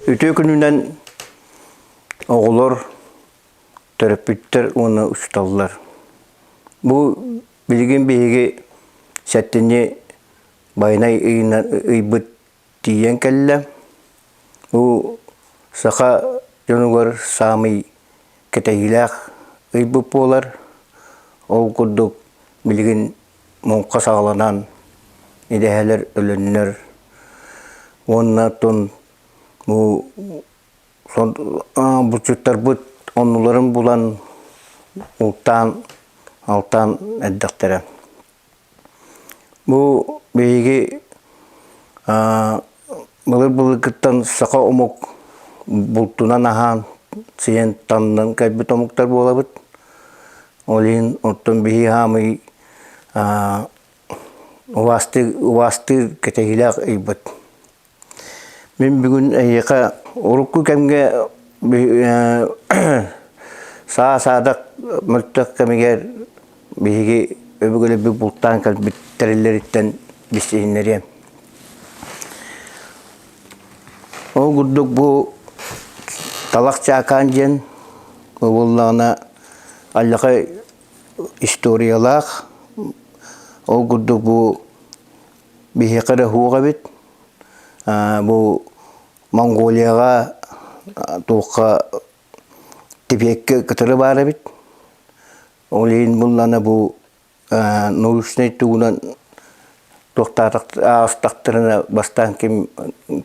Үтүө күнүнэн оҕолор, төрөппүттэр уонна учууталлар. Бу билигин биһиги сэттинньи байанай ыйынан ыйбыт тиийэн кэллэ. Бу саха дьонугар саамай кэтэһиилээх ыйбыт буолар. Ол курдук билигин муҥха саҕаланан идэһэлэр өлөннөр уонна оттон бу булчуттарбыт оннуларын булан бултаан алтаан эрдэхтэрэ. Бу биһиги былыр-былыргыттан саха омук бултунан аһаан, сиэн таннан кэлбит омуктар буолабыт. Ол иһин оттон биһиги хаамый убаастыыр, убаастыыр кэтэһиилээх ыйбыт. Мин бүгүн эһиэхэ урукку кэмҥэ саа-саадах мөлтөх кэмигэр биһиги өбүгэлэрбит бултаан кэлбит тэриллэриттэн билсиһиннэриэм. Ол курдук бу талах чаакаан диэн буоллаҕына алдьархай историялаах, ол курдук бу биһиэхэ эрэ суох эбит. Бу Монголияҕа туохха Тибеккэ кытары баар эбит. Ол иһин буллана бу научнай тугунан туохтаатах аастахтарына бастаан ким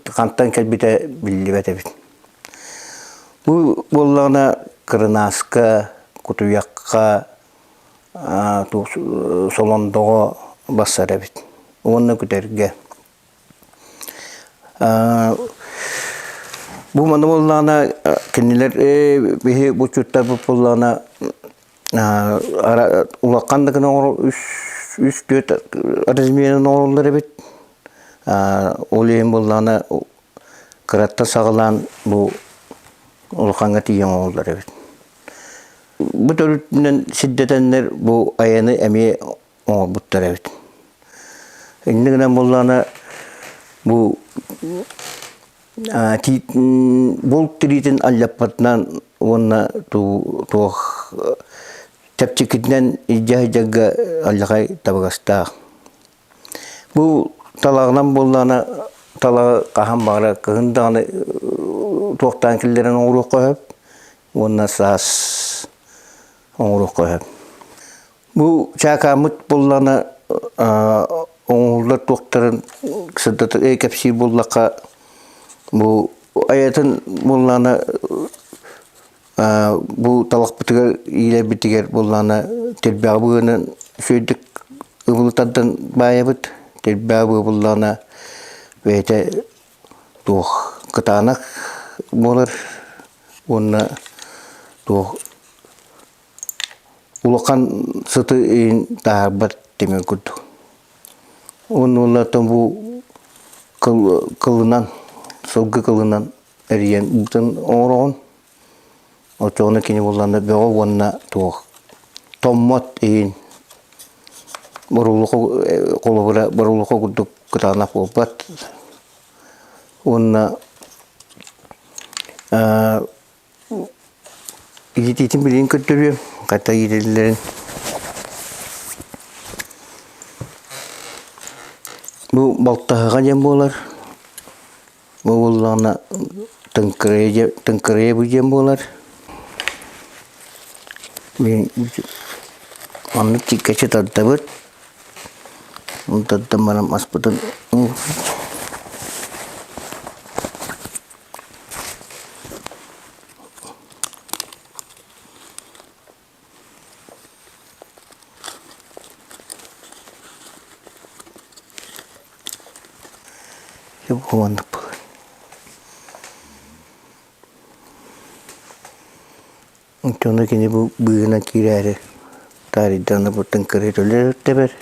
хантан кэлбитэ биллибэт эбит. Бу буоллаҕына кырынааска, кутуйахха, солондоҕо бассар эбит уонна күтэргэ. Бу маны буоллаҕына кинилэр биһи булчуттарбыт буоллаҕына улахан да гына оҥорор үс үс түөрт размерын оҥороллор эбит. Ол иһин буоллаҕына кыраттан саҕалаан бу улахаҥҥа тиийэн оҥороллор эбит. Бу төрүтүнэн сирдэтэннэр бу айаны эмиэ оҥорбуттар эбит. Инньэ гынан буоллаҕына бу булт тириитин алдьаппатынан уонна туох чэпчэкитинэн илдьэ сылдьарга алдьархай табыгастаах. Бу талаҕынан буоллаҕына талаҕы хаһан баҕарар кыһын даҕаны туохтаан киллэрэн оҥоруохха сөп уонна саас оҥоруохха сөп. Бу чаакааммыт буоллаҕына оҥоһуллар туохтарын сырдатар кэпсиир буоллахха бу айатын буоллаҕына бу талахпытыгар иилэрбитигэр буоллаҕына тирбэҕэ быанан үчүгэйдик ыбылы тардан баайабыт. Тирбэҕэ быа буоллаҕына бэйэтэ туох кытаанах буолар уонна туох улахан сыты иһин таһаарбат тимир курдук. Уонна уонна бу кылынан сылгы кылынан эрийэн ыытан оҥороҕун. Оччоҕуна кини буоллаҕына бөҕө уонна туох томмот иһин борулуку холобура борулуку курдук кытаанах буолбат. Уонна Иитиитин билигин көрдөрүөм, хайта иитиллэрин. Бу балтаһыга диэн буолар. Бу буоллаҕына тыҥкырыйа тыҥкырыйа бу диэн буолар. Маннык чиккэчи тардабыт. Тардан баран маспытын Маннык буолар. Онтон кини бу быыһынан киирээри таарыйдаҕына бу тыҥкырыы төлөр тэбэр.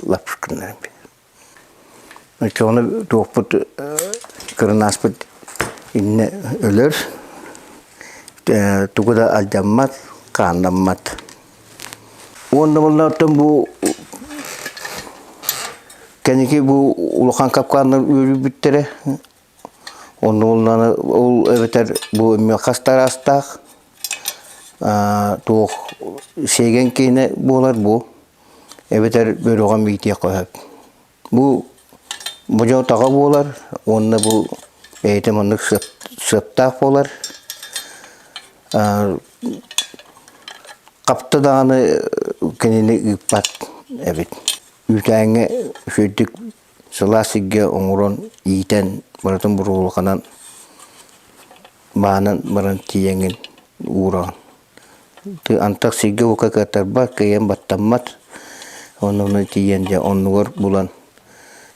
Лапшкыннарым Оччоҕуна туохпут кырынааспыт иннэ өлөр, тугу да алдьаммат, хааннаммат. Уонна буоллаҕыттан бу кэнники бу улахан капкааннар үөрүйбүттэрэ. Онно буоллаҕына ол эбэтэр бу эмиэ хас да араастаах туох сиэгэн киинэ буолар бу эбэтэр бөрөҕө иитиэххэ сөп. Бу бодьоотоҕо буолар уонна бу бэйэтэ маннык сыаптаах буолар. Хапта даҕаны кинини ыыппат эбит. Үүтээҥҥэ үчүгэйдик сылаас сиргэ оҥорон иитэн барытын буруолуканан баанан баран тиийэҥҥин уураҕын. Антах сиргэ-уокка кыаттарбат, кыайан баттаммат. Онно тиийэн дьэ оннугар булан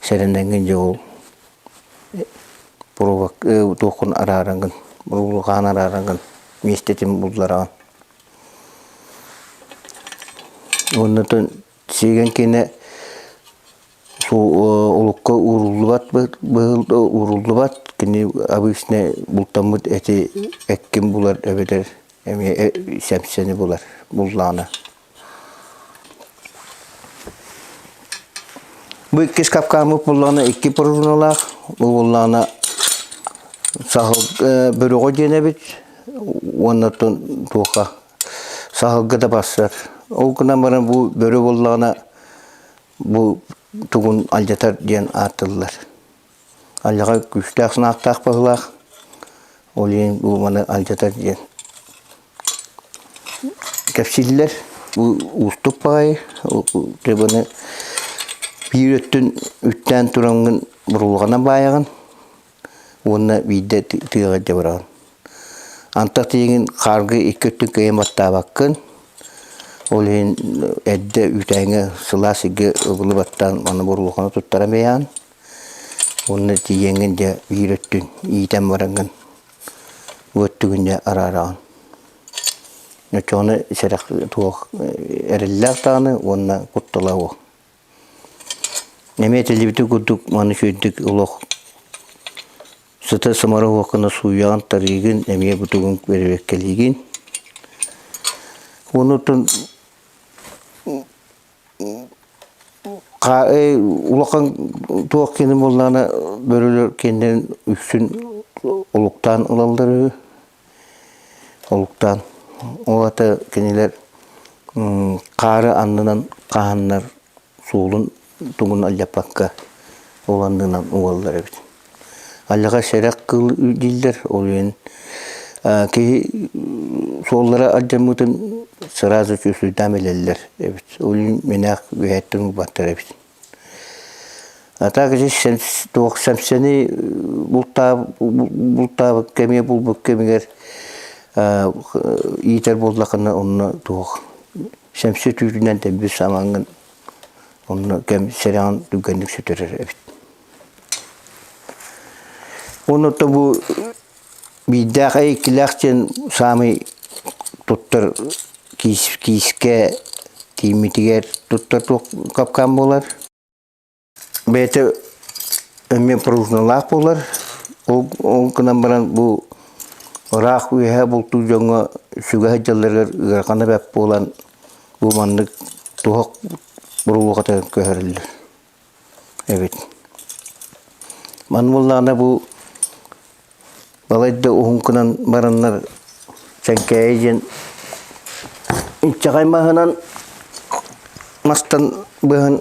сэрэнэҥҥин дьэ ол туоххун араараҥҥын, буруулукаан араараҥҥын миэстэтин буллараҕын. Уонна сиэгэн киэнэ Олукка ууруллубат ууруллубат кини обычно бултаммыт эти эккин булар эбэтэр эмиэ сэмсэни булар буллаҕына. Бу иккис капкааммыт буллаҕына икки пружиналаах, бу буллаҕына саһыл бөрөҕө диэн эбит уонна туохха саһылга да барсар. Ол гынан баран бу бөрө буоллаҕына бу тугун алдьатар диэн ааттыыллар. Алдьархай күүстээх санааттаах быһыылаах, ол иһин бу маны алдьатар диэн кэпсииллэр. Бу уустук баҕайы, быны биир өттүн үттээн тураҥҥын бурулҕана баайаҕын уонна биирдэ тыаҕа илдьэ бараҕын. Антах тиийиҥин хаарга икки өттүн кыайан баттаабаккын, ол иһин эрдэ үүтээҥҥэ сылаас сиргэ ыбылы баттаан аны боруулаханы туттаран бэйэҕин уонна тиийэҥҥин дьэ биир өттүн иитэн бараҥҥын бу өттүгүн дьэ араараҕын. Оччоҕуна сэрэх туох эрэллээх даҕаны уонна куттала суох. Эмиэ этиллибитин курдук маны үчүгэйдик олох сыта сымара уоккана сууйаҕын, тарыыгын, эмиэ бутугун бэрэбиэркэлиигин. Онутун улахан туох кини буоллаҕына бөрөлөр кэннин үксүн олуктаан ылаллар үһү. Олуктаан. Ол аата кинилэр хаары аннынан хаһаннар суолун тугун алдьаппакка ол аннынан угаллар эбит. Алдьархай сэрэх кыыл дииллэр, ол иһин киһи суоллара алдьаммытын сразу чувствуйдаан билэллэр эбит. Ол иһин мэнээх үөһэттэн угбаттар эбит. А так здесь туох сэмсэни бултаабыт кэмиэ булбут кэмигэр иитэр буоллахына онно туох сэмсэ түүтүнэн тэмбит самаҥҥын онно кэм сэрэҕин түргэнник сүтэрэр эбит. Онно бу биирдээх иккилээх диэн саамай туттар киис киискэ тииммитигэр туттар туох капкаан буолар. Бэйэтэ эмиэ пружиналаах буолар. Ол, ол гынан баран бу ыраах үөһэ бултуур дьоҥҥо сүгэ сылдьалларыгар ыарахана бэрт буолан бу маннык туһах буруолуохата көһөрүллэр эбит. Манна буоллаҕына бу балайда уһун гынан бараннар Чэҥкээйи диэн инчэҕэй маһынан мастан быһан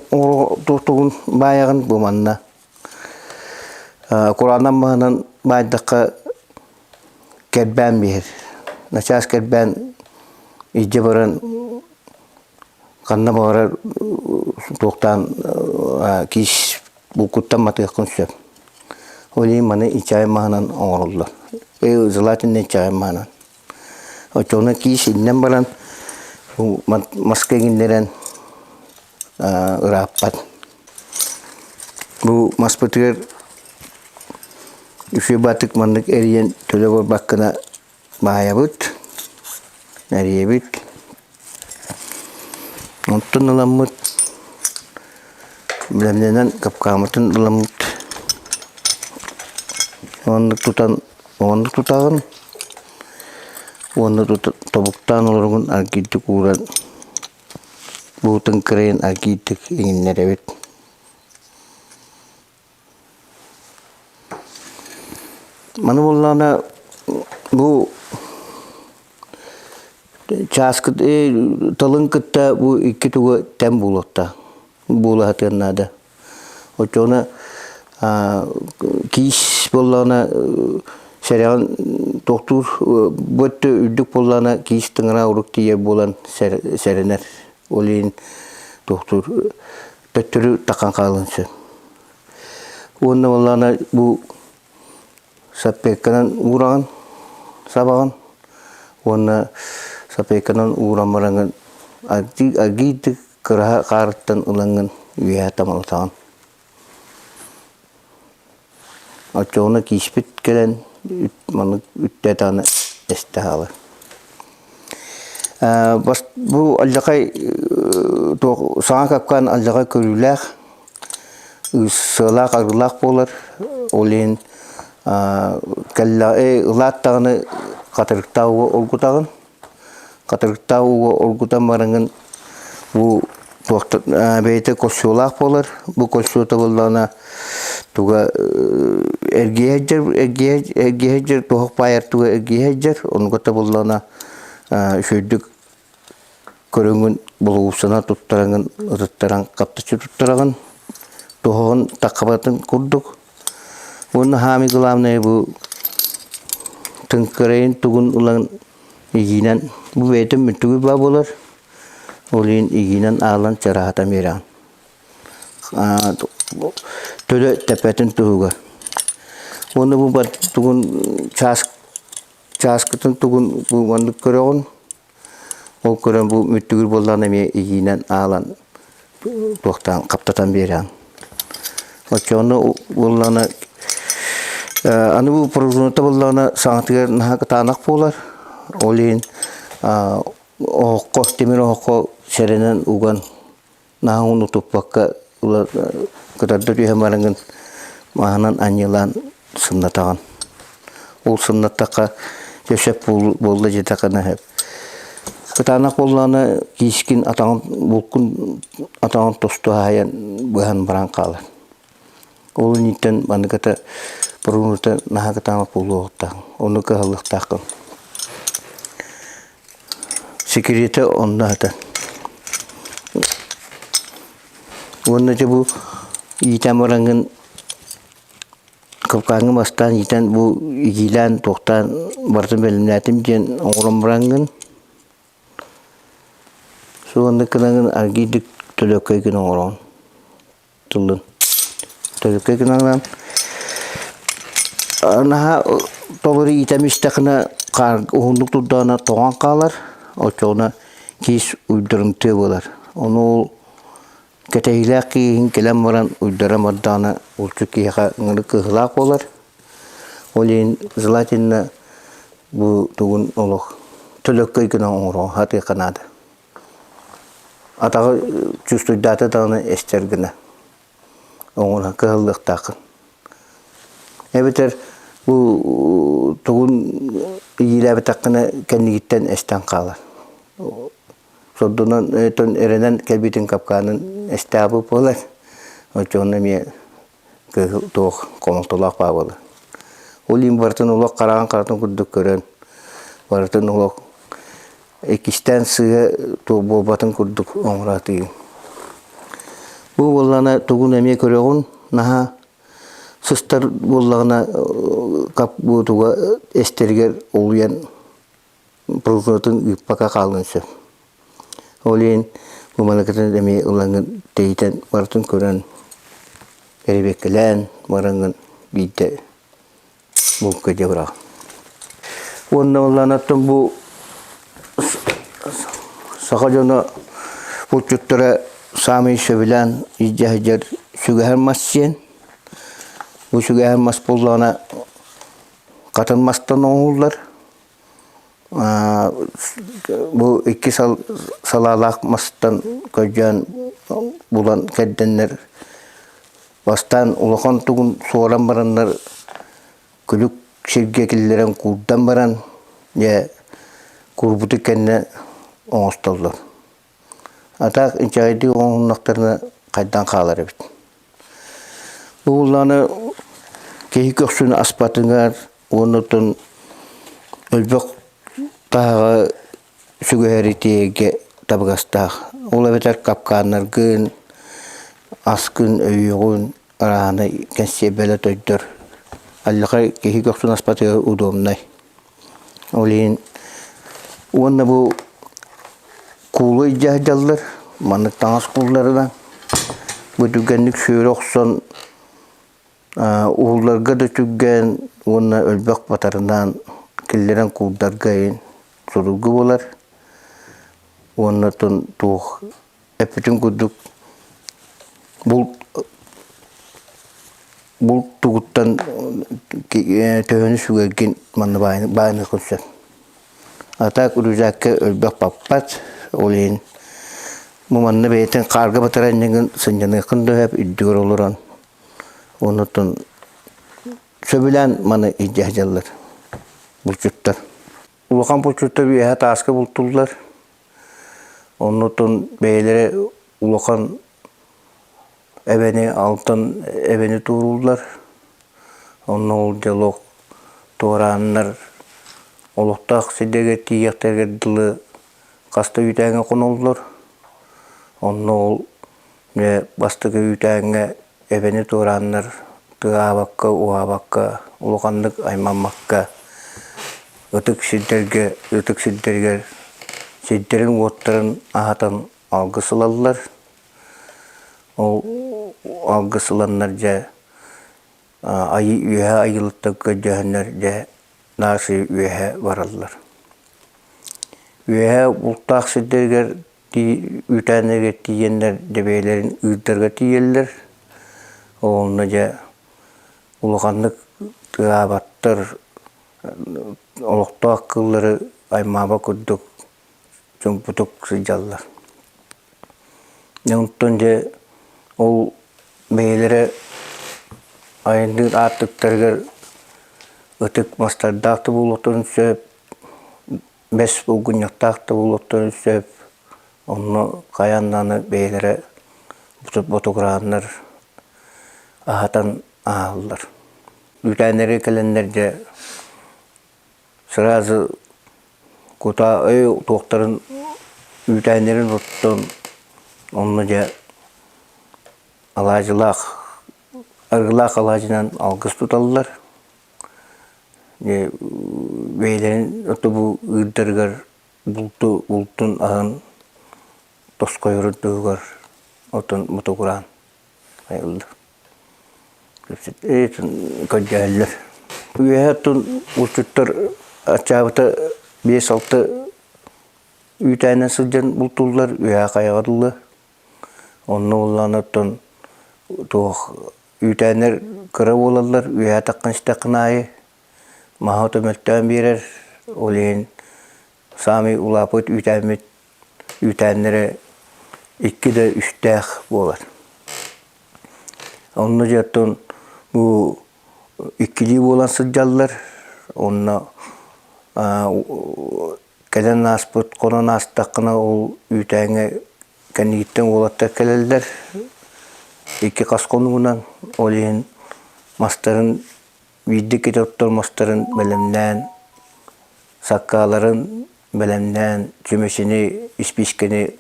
тугун баайаҕын бу манна кураанах маһынан баайдахха кэрбээн биһэр начаас кэрбээн илдьэ баран ханна баҕарар туохтаан киис булкуттан матыаххын сөп. Ол иһин маны инчэҕэй маһынан оҥороллор. Желательно инчэҕэй маһынан. Оччоҕуна киис иннэн баран маска иҥиннэрэн ырааппат. Бу маспытыгар үчүгэй баатык маннык эрийэн төлө барбаккына баайабыт, эрийэбит. Онтон ыламмыт бэлэмнэнэн капкааммытын ыламмыт оннук тутан оннук тутаҕын уонна тобуктаан олоргун аргыйдык ууран. Буутун кырайын аргыйдык иҥиннэрэбит. Маны буоллаҕына бу чааскы тылын кытта бу икки тугу тэм буолуохтаах буола сатыан наада. Оччоҕуна киис буоллаҕына сэрэҕин туохтуур бу өттө үрдүк буоллаҕына киис тыҥыра урук тиийэр буолан сэрэнэр. Ол иһин туохтуур төттөрү таххан хаалыан сөп. Уонна буоллаҕына бу саппыайканан уураҕын, сабаҕын уонна саппыайканан ууран бараҥҥын аргыйдык кыраһа хаарыттан ылаҥҥын үөһэ тамалатаҕын. Оччоҕуна кииспит кэлэн маннык үттээтэҕинэ эстэ хаалар. Бу алдьархай туох саҥа капкаан алдьархай көрүүлээх, сыалаах арыылаах буолар. Ол иһин кэллэҕи ылаат даҕаны хатырыктаах ууга оргутаҕын. Хатырыктаах ууга оргутан бараҥҥын бу туохта бэйэтэ костюлаах буолар. Бу костюта буоллаҕына туга эргийэ сылдьар эргийэ сылдьар туһах баайар туга эргийэ сылдьар. Онуга буоллаҕына үчүгэйдик көрөҥҥүн булуусана туттараҥын ытыттаран хаптаччы туттараҕын туһаҕын таххабатын курдук. Уонна хаамый главное бу тыҥкырайын тугун ылан игиинэн бу бэйэтин мүттүгү баа буолар. Ол иһин игиинэн аалан чараһатан биэрэҕин. Төлө тэппэтин туһугар. Уонна бу тугун чаас чааскытын тугун бу маннык көрөҕүн. Ол көрөн бу мүттүгүр буоллаҕына эмиэ игиинэн аалан туохтаан хаптатан биэрэҕин. Оччоҕуна буоллаҕына аны бу пружината буоллаҕына саҥатыгар наһаа кытаанах буолар. Ол иһин оһоххо тимир оһоххо сэрэнэн уган наһаа ууну туппакка кытарда түһэн бараҥҥын маһынан анньыалаан сымнатаҕын. Ол сымнаттахха дьэ сөп буолла диэтэххинэ сөп. Кытаанах буоллаҕына киискин атаҕын булкун атаҕын тосту аһайан быһан баран хаалар. Ол инниттэн маннык пружината наһаа кытаанах буолуохтаах. Ону кыһаллыахтааххын. Секретэ онно сытар. Уонна дьэ бу иитэн бараҥҥын капкааҥҥын бастаан иитэн бу игиилээн туохтаан барытын бэлэмнээтим диэн оҥорон бараҥҥын суоннук гынаҥҥын аргыйдык төлөккөй гына оҥороҕун тылын төлөккөй гынан наһаа толору иитэн истэххинэ хаар уһуннук турдаҕына тоҥон хаалар оччоҕуна киис уйдарымтыа буолар ону ол кэтэһиилээх кииһин кэлэн баран уйдаран бардаҕына булчут киһиэхэ ыҥырык кыһыылаах буолар ол иһин желательно бу тугун олох төлөккөй гына оҥоруоҕа сатыахха наада Атаҕы чувствуйдаата даҕаны эстэр гына оҥоро кыһаллыахтааххын. Эбэтэр бу тугун иилээбэтэххинэ кэннигиттэн эстэн хаалар. Сордонон эрэнэн кэлбитин капкаанын эстээбит буолар. Оччоҕуна эмиэ туох хомолтолоох баа буолар. Ол иһин барытын олох хараҕын харатын курдук көрөн, барытын олох иккистээн сыыһа туох буолбатын курдук оҥоро сатыыбын. Бу буоллаҕына тугун эмиэ көрөҕүн, наһаа сыстар буоллаҕына кап буотуга эстэригэр улуйан пружинатын ыыппака хаалыан сөп. Ол иһин бу маныкытын эмиэ ылаҥҥын тэйитэн барытын көрөн эрэбиэккэлээн бараҥҥын биирдэ булка дьэ быраҕын. Уонна ыллаанаттан бу саха дьоно булчуттара саамай сөбүлээн илдьэ сылдьар сүгэһэр мас сиэн. Бу сүгэһэр мас буоллаҕына хатын мастан оҥоһуллар. Бу икки салаалаах мастан көрдөөн булан кэрдэннэр бастаан улахан тугун суоран бараннар күлүк сиргэ киллэрэн куурдан баран дьэ куурбутун кэннэ оҥостоллор. А так инчэҕэйдик оҥоһуннахтарына хайдан хаалар эбит. Бу буоллаҕына киһи көхсүн аспатыгар уонна оттон өлбөх таһаҕа сүгэһэри тиэйэргэ табыгастаах. Ол эбэтэр капкааннаргын, аскын, өйүөҕүн арааһынай кэнсиэрбэлэ тойдор. Аллаха киһи көхсүн аспатыгар удобнай. Ол иһин уонна бу куулу илдьэ сылдьаллар, маннык таҥас куулларынан бу түргэнник сүөрэ охсон уһулларга да түргэн уонна өлбөх батарынан киллэрэн куурдарга иһин судургу буолар уонна оттон туох эппитин курдук булт булт тугуттан төһөнү сүгэргин манна баайыныаххын сөп. А так рюкзакка өлбөх баппат, ол иһин бу манна бэйэтин хаарга батаранньыгын сынньаныаххын да сөп үрдүгэр олорон оннуттан сөбүлээн маны илдьэ сылдьаллар булчуттар. Улахан булчуттар үөһэ тааска бултууллар. Оннуттан бэйэлэрэ улахан эбэни алтан эбэни туорууллар. Онно ол дьолуок туорааннар олохтоох сирдэргэ тиийиэхтэригэр дылы хаста үүтээҥҥэ хоноллор. Онно ол дьэ бастакы үүтээҥҥэ эбэни туорааннар тыаһаабакка, уһаабакка, улаханнык аймаммакка ытык сирдэргэ, ытык сирдэригэр сирдэрин-уоттарын аһатан алгыс ылаллар. Ол алгыс ыланнар дьэ айыы үөһэ айыылыттан көрдөһөннөр дьэ наасы үөһэ бараллар. Үөһэ бултаах сирдэригэр үүтээннэригэр тиийэннэр дьэ бэйэлэрин ыырдарга тиийэллэр. Онно дьэ улаханнык тыаһаабаттар, олохтоох кыыллары аймаабат курдук чуҥпутук сылдьаллар. Онтон дьэ ол бэйэлэрэ айанныыр аартыктарыгар ытык мастардаах да буолуохтарын сөп, бэс булгунньахтаах да буолуохтарын сөп. Онно хайаан даҕаны бэйэлэрэ ботугурааннар аһатан ааһаллар. Үүтээннэргэ кэлэннэр дьэ сразу кутаа өй туохтарын үүтээннэрин оттон онно дьэ алаадьылаах арыгылаах алаадьынан алгыс туталлар. Дьэ бэйэлэрин ото бу ыырдарыгар булту бултун аһын тосхойорун туһугар отон ботугураан айыллар. Көрдөһөллөр. Үөһэ оттон булчуттар аччаабыта 5-6 үүтээнэн сылдьан бултууллар, үөһэ хайаҕа дылы. Онно буоллаҕына оттон туох үүтээннэр кыра буолаллар, үөһэ таххан истэххин аайы маһа ото мөлтөөн биэрэр. Ол иһин саамай улааппыт үүтээммит үүтээннэрэ икки да үстээх буолар. Онно дьэ оттон бу иккилии буолан сылдьаллар. Онно кэлэн ааспыт, хонон аастаххына ол үүтээҥҥэ кэннигиттэн уолаттар кэлэллэр. Икки хас хонугунан ол иһин мастарын биирдэ иккитэ оттор мастарын бэлэмнээн, саккааларын бэлэмнээн, чүмэчини, испиискэни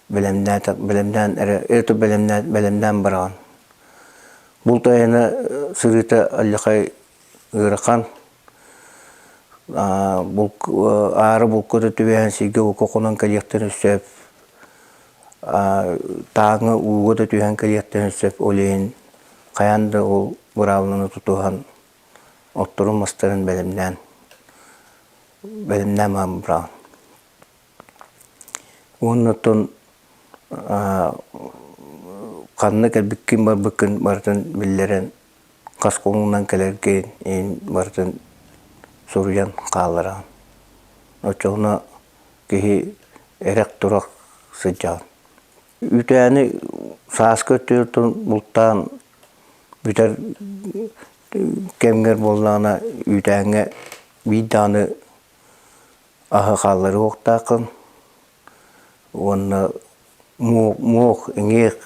бэлэмнээн, бэлэмнээн эрэ это бэлэмнээн, бэлэмнээн бараҕын. Булт айана сырыыта алдьархай ыарахан. Аара булка да түбэһэн сиргэ ууга хонон кэлиэхтэрин сөп. Тааҥҥа ууга да түһэн кэлиэхтэрин сөп. Ол иһин хайаан да ол быраабыланы тутуһан отторун мастарын бэлэмнээн бэлэмнээн баран быраҕын. Уонна оттон ханна кэлбиккин барбыккын барытын биллэрэн хас хонугунан кэлэргин иһин барытын суруйан хааллараҕын. Оччоҕуна киһи эрэх-турах сылдьаҕын. Үүтээни сааскы өттүгэр бултаан бүтэр кэмҥэр буоллаҕына үүтээҥҥэ биир даҕаны аһы хаалларыа уохтааххын уонна Муох, иҥиэх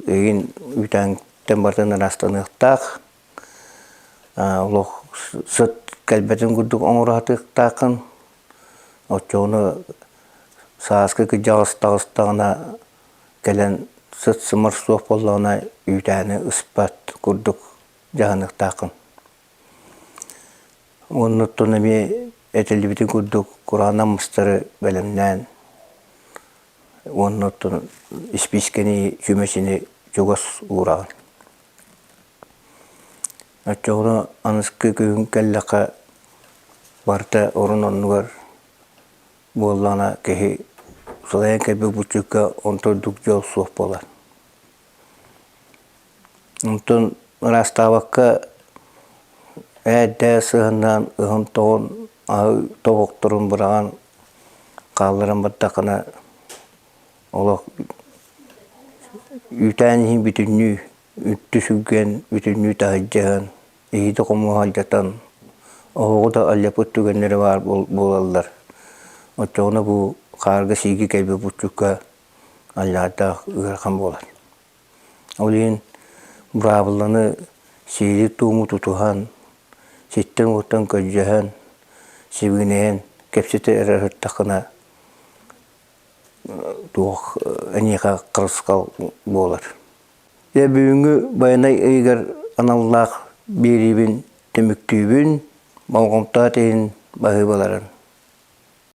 игин үүтээҥтэн барытын ыраастаныахтаах. Олох сыт кэлбэтин курдук оҥоро сатыахтааххын. Оччоҕуна сааскы кырдьаҕас таҕыстаҕына кэлэн сыт-сымар суох буоллаҕына үүтээни ыспат курдук дьаһаныахтааххын. Оннуттан эмиэ этиллибитин курдук кураанах мастары бэлэмнээн уонна оттон испиискэни, чүмэчини чугас уураҕын. Оччоҕуна аныскы күһүн кэллэххэ барыта орун оннугар буоллаҕына киһи сылайан кэлбит булчукка онто ордук дьол суох буолар. Онтон ыраастаабакка ээдээ сыһыннаан ыһын-тоҕун аһы тобохторун быраҕан хаалларан бардаххына олох үүтээн иһин бүтүннүү үттү сүгэн бүтүннүү таһырдьаһан иһити хомуоһу алдьатан оһоҕу да алдьаппыт түгэннэрэ баар буолаллар. Оччоҕуна бу хаарга сииги кэлбит булчукка алдьардаах ыарахан буолар. Ол иһин быраабыланы сиэри-туому тутуһан, ситтэн-уоттан көрдөһөн, сибигинэйэн кэпсэтэ эрэ сырыттаххына туох эйиэхэ харысхал буолар. Дьэ бүгүҥҥү Байанай ыйыгар аналлаах биэриибин түмүктүүбүн, болҕомтоҕут иһин баһыыбаларын.